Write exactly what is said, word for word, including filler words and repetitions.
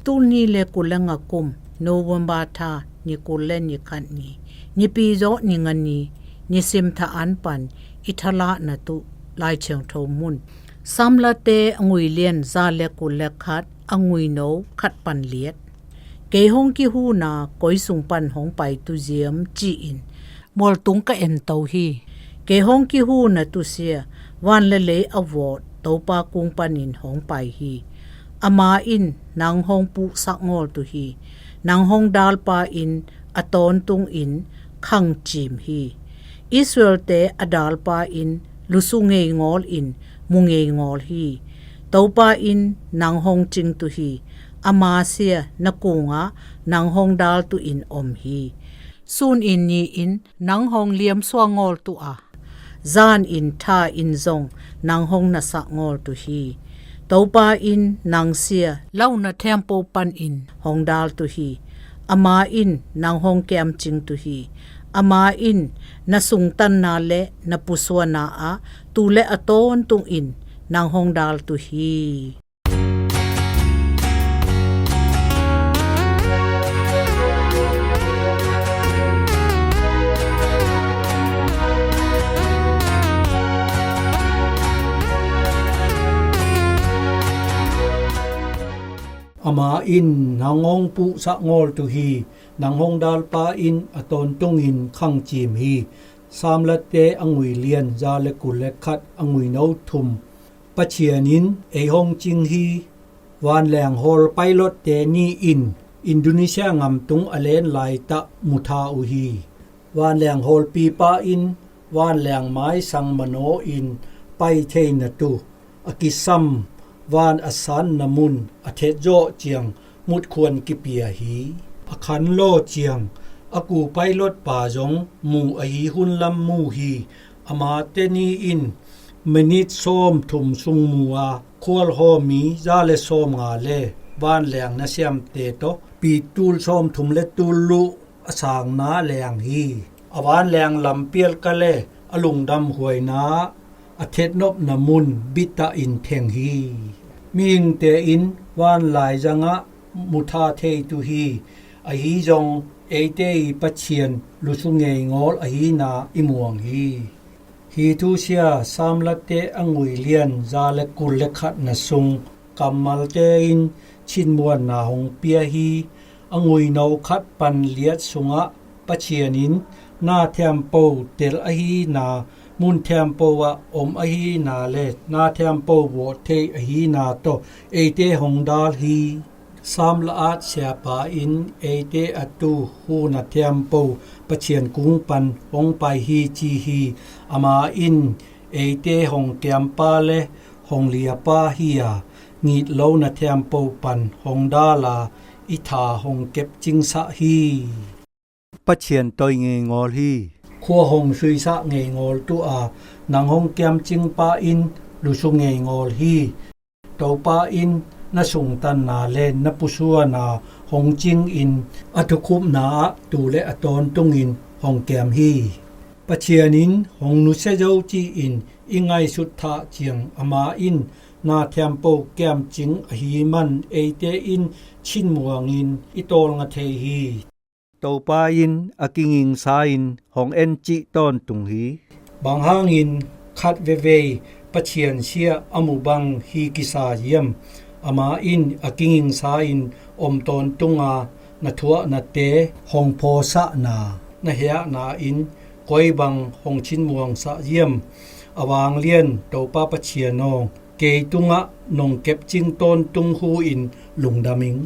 Tul nih le kul le nga kum, November tha, ni kul le ni khat ni, Nipi zawh ni nga ni, nisim tha an pan i thalah na tuh Lai Thiangtho mun. Samlate a ngui lian za le kul le khat, a ngui no khat pan liat. Kei hong kihuna koi sung pan hong pai tu ziam ci-in mualtung ka ento hi. Kei hong kihuna tu sia, van le lei a vawt Topa kung panin hong pai hi. Ama in nang hong puhsak ngawl tu hi. Nang hong dalpa in a tawntungin khang cim hi. Israelte a dalpa in lusu ngei ngawl in mu ngei ngawl hi. Topa in nang hong cing tu hi. Ama sia na kungah nang hong dal tu in om hi. Sun in ni in nang hong liam suak ngawl tu a, zan in tha in zong nang hong nasak ngawl tu hi. Topa in nang sia lo na thiampo panin hong dal tu hi. Ama in nang hong kiamcing tu hi. Ama in na sungtanna le na pusuana ah tu le a tawntungin nang hong dal tu hi. Ama in nang hong puhsak ngawl tu hi. Nang hong dalpa in a tawntungin khang cim hi. Samlate a ngui lian za le kul le khat, a ngui no thum. Pathian in ei hong cing hi. Vanleng hawl pilotte ni in Indonesia ngam tung a len laitah mu tha uh hi. Vanleng hawlpipa in vanleng maisang manaw in pai theina tu a kisam van a sanna mun a thetzawh ciang mutkhuan kipia hi. A khanlaw ciang a ku pilot pa zong mu ahi hun lam mu hi. Amate ni in minit sawmthum sung mu a khualhawmi za le sawmnga le vanleng nasiamte tawh pitul sawmthum le tul luh a sangna leng hi. A vanleng lampial ka le a lungdam huaina a thetnopna mun bitah in theng hi. Mihingte in vanlai zangah mu tha thei tu hi. Ahi zong eite i Pathian lusu ngei ngawl ahina i muang hi. Hi thusia Samlate a ngui lian za le kul le khatna sung kammalte in chinmuanna hong pia hi. A ngui no khat pan liat sungah Pathian in na thiampo tel ahina, mun thiampo ah om ahina le na thiampo vawh theih ahina tawh eite hong dal hi. Samla-at siapa in eite a tu huna thiampo Pathian kung pan hong pai hi ci hi. Ama in eite hong kiampa le hong liapa hi a, ngitlo na thiampo pan hong dala i tha hong kepcingsah hi. Pathian toi ngei ngawl hi. Khua hong suisah ngei ngawl tu a, nang hong kiamcingpa in lusu ngei ngawl hi. Topa in na sungtanna le na pusuana hong cingin a thukhupna ah tu le a tawntungin hong kiam hi. Pathian in hong nusia zo ci-in i ngaihsut thah ciang ama in na thiampo kiamcing ahi man eite in chinmuangin i tawlnga thei hi. Topa in a kingingsa in hong en cih tawntung hi. Bang hangin khat vevei Pathian siah a mu bang hi kisa hiam? Ama in a kingingsa in om tawntunga na thuahnate hong phawsahna na hiahna in koi bang hong chinmuangsah hiam? A vanglian Topa Pathian aw, kei tungah nong kepcing tawntung hu in lungdam ing.